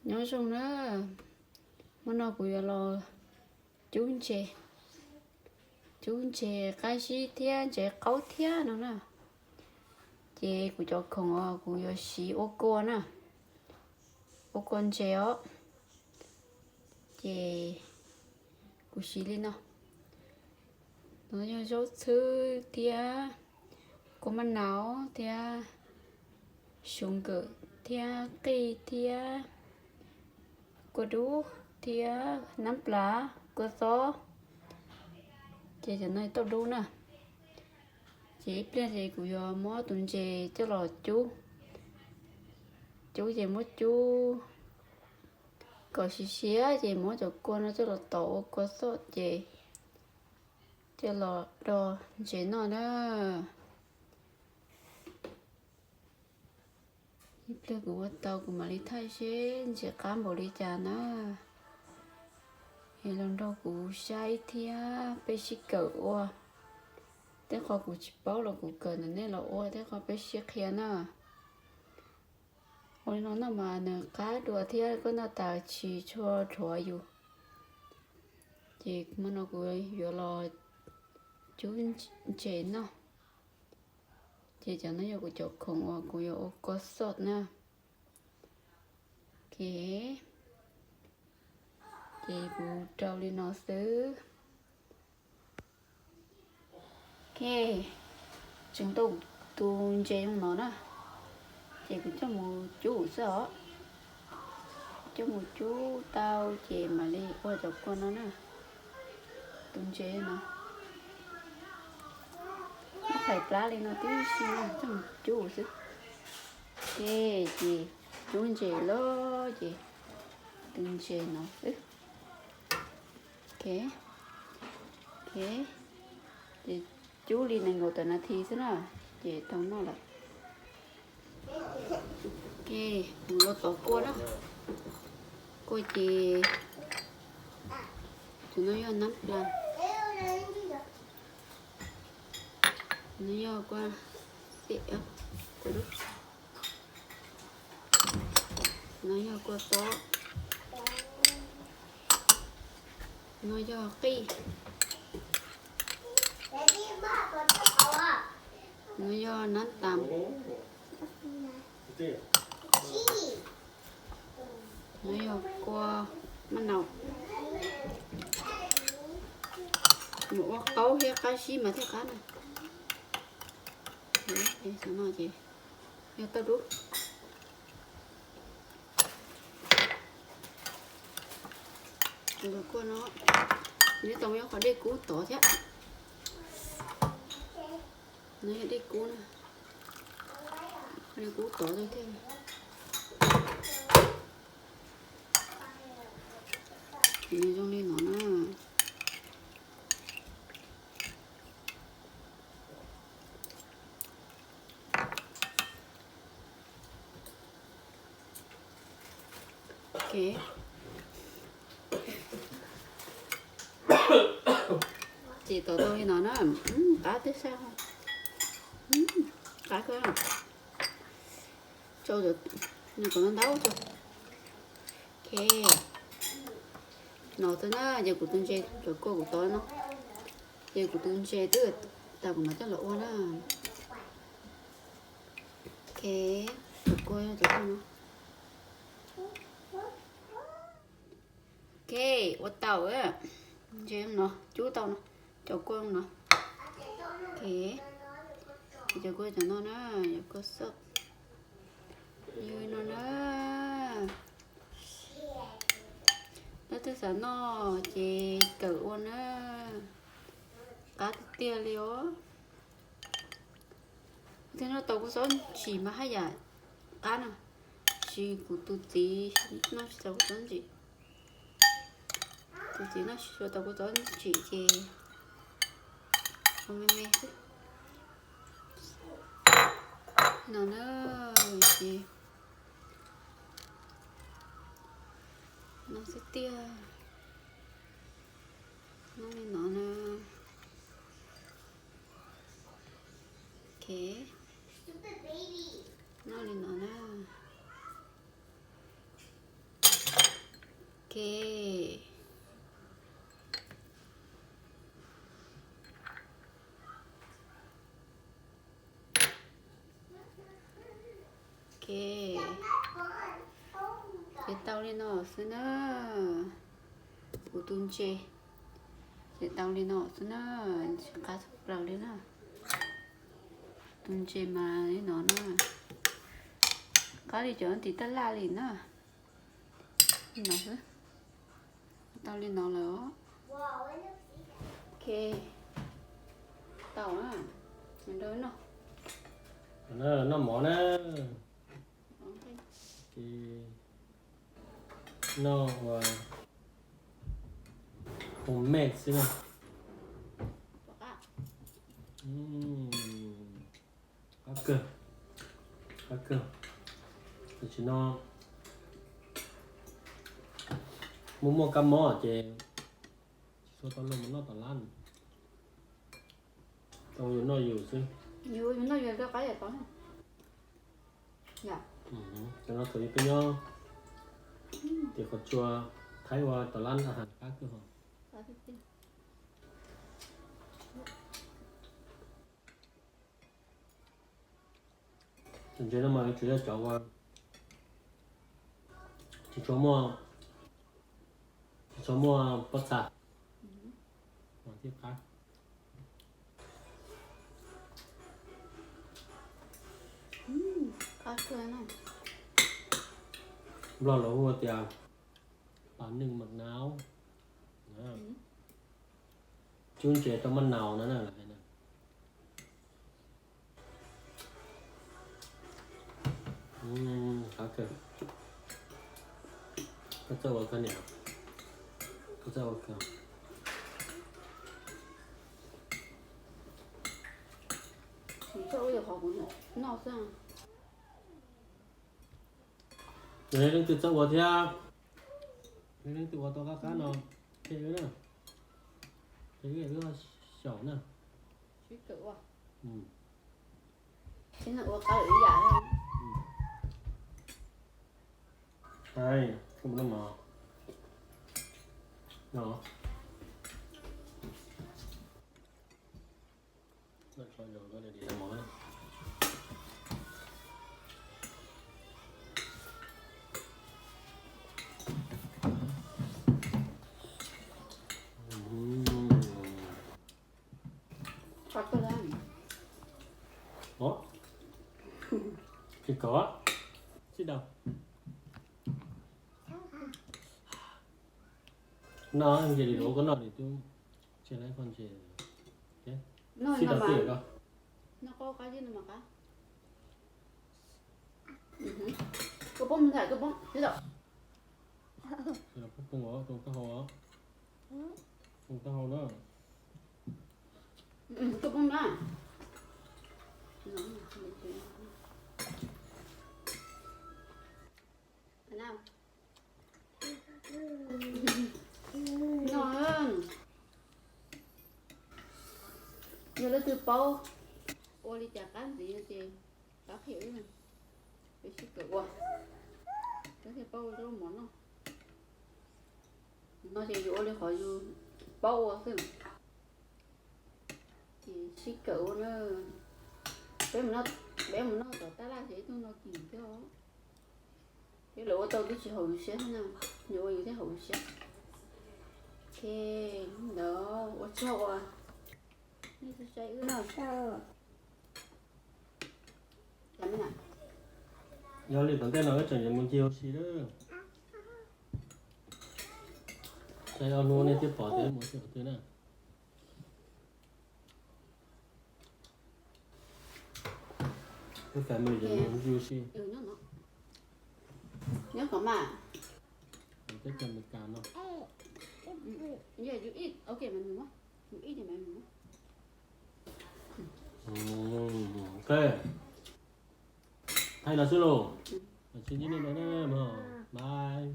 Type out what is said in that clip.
Nyob zoo na, hmo no kuv yuav los cub ntses, cub ntses qab zib thiab ntses qaub thiab no na. Ces kuv cov khoom uas kuv yuav siv ua kua na, ua kua ntses os. Ces kuv siv li no, no yog zaub txhwb thiab kua maj nau thiab xyov nkawm thiab qij thiab kua dub thiab nab plas kua txob. Ces cov no tauj dub na. Ces ib pliag ces kuv yuav muab tus ntses coj los cub, cub ces muab cub kom siav siav ces muab cov kua no coj los tov ua kua xoj ces coj los do ntses noj na. Ib pliag kuv ua tau kuv mam li thaij seb ntses qab npaum li cas na. Es los nrog kuv saib thiab peb sib kawm ua. Tej qho kuv tsis paub los kuv kawm ntawm nej los ua, tej qho peb sib qhia na. Ua li no noj mas nws qab dua thiab koj noj tas tsis tshua dhuav yus. Ces hmo no kuv yuav los cub ntses noj. Ces cov no yog kuv cov khoom uas kuv yuav ua kua xoj na. Ces kuv rau li no xwb. Ok, tseem tau tus ntses zoo no na, ces kuv coj mus cub xwb os. Coj mus cub tau ces mam li ua cov kua no na. Tus ntses no, muab thaiv plab li no tib si no coj mus cub xwb. Ok, ces cub ntses lawm ces tus ntses no xwb. Ok, ok, ces cub li nees nkaum tawm nas this xwb na, ces tau noj lawm. Ok, mus los tov kua na. Kua ces tus no yog nab plas, no yog kua, kua dub, no yog kua txob, no yog qij, no yog nab tas, no yog kua maj nau. Mus ua qaub thiab qab zib mas thiaj qab na. Xav no ces yog tauj dub. Tus kua no, nws tau yog qhov dej kub tod thiab. No yog dej kub na, dej kub tod thiab. Nws zoo li no na. Ok, ces tov tau li no na. Qab tib sab, qab kawg. Tsau, nws kom ntau ntau tsau. Ok, no xwb na, ces kuv tus ntses cov kua kuv tov no, ces kuv tus ntses twb tas kuv mam coj los ua na. Ok, cov kua yog cov kua no. Ok, ua tau, ntses no cub tau no, cov kua no. Ok, cov kua cov no na, cov kua xoj, yog no na. Leej twg xav noj ces kawm ua na, qab tiag tiag li os. Thiab noj tau kua txob ntsim mas haj yam qab na, tsis kuv tus txiv noj tsis tau kua txob ntsim. Tus txiv noj tsis tau kua txob ntsim ces ua me me xwb. No na, ces no xwb tiag. Noj li no na. Ok, noj li no na. Ces tau li no xwb na. Kuv tus ntses ces tau li no xwb na, tsis qab tshaj plaws li na. Tus ntses mas li no na, qab li cov tim taj laj li na. Li no xwb, tau li no lawm. Ok, tau na, noj mov na. Noj ua homemade xwb na. Qab kawg, qab kawg. Tam sim no muaj muaj kab mob ces tsis tshua tau luag mus noj tom lab, tau yus noj yus xwb. Yus noj yus rau qab yam tod. Tam no thaum yus peb nyob tim qhov tsua, Thaib ua tom lab a has qab kawg hos. Tus ntses no mas tsuas yog cov uas tsis tshua muaj, tsis tshua muaj pob txha mas thiaj qab. Nplog lawv hu tias pas neej mas nau, cub ntses rau maj nau no na. Qab kawg. Koj txawj ua kawg niam, koj txawj ua kawg. Txawj ua yog qhov kuv noj xwb. Yog leej twg txawj ua thiab, yog leej twg ua tau qab qab no, qhia wb na, qhia wb, wb xyaum na. Sib tw ua, sib ua qab lwm ib yam. Ai, koj mus noj mov no. Tsis kaum, sib daus. No ntses li lus koj noj li tub, tsis laib koj ntses. Sib daus tij ko. Koj poob nthaim koj poob, sib daus. Poob, poob taub hau, poob taub hau na. Koj poob na. No, yog leej twg paub ua li cas qab ntxiv no ces pab qhia wb, peb sib kawm ua, peb thiaj paub ua zaub mov noj. No ces yus ua li qhov yus paub ua xwb. Ces sib kawm ua na. Peb mus noj, peb mus noj tom tab laj ces ib tug no kim thiab os. Peb lawv ua tau twb tsis haum yus siab thiab na, yus ua yus thiaj haum yus siab. Ok, ntawd ua tsaug uas nej txhua saib wb na. Yog li tom ntej no wb tseem yuav mus ncig ua si lawm. Saib ob hnub nej thiaj pom tias mus ua si qhov twg na. Wb family yuav mus ncig ua si. Nyob qhov mas, teb chaws Amelikas no. Ok, thaij no xwb lauj. Mam sib ntsib nej dua na mog, bye.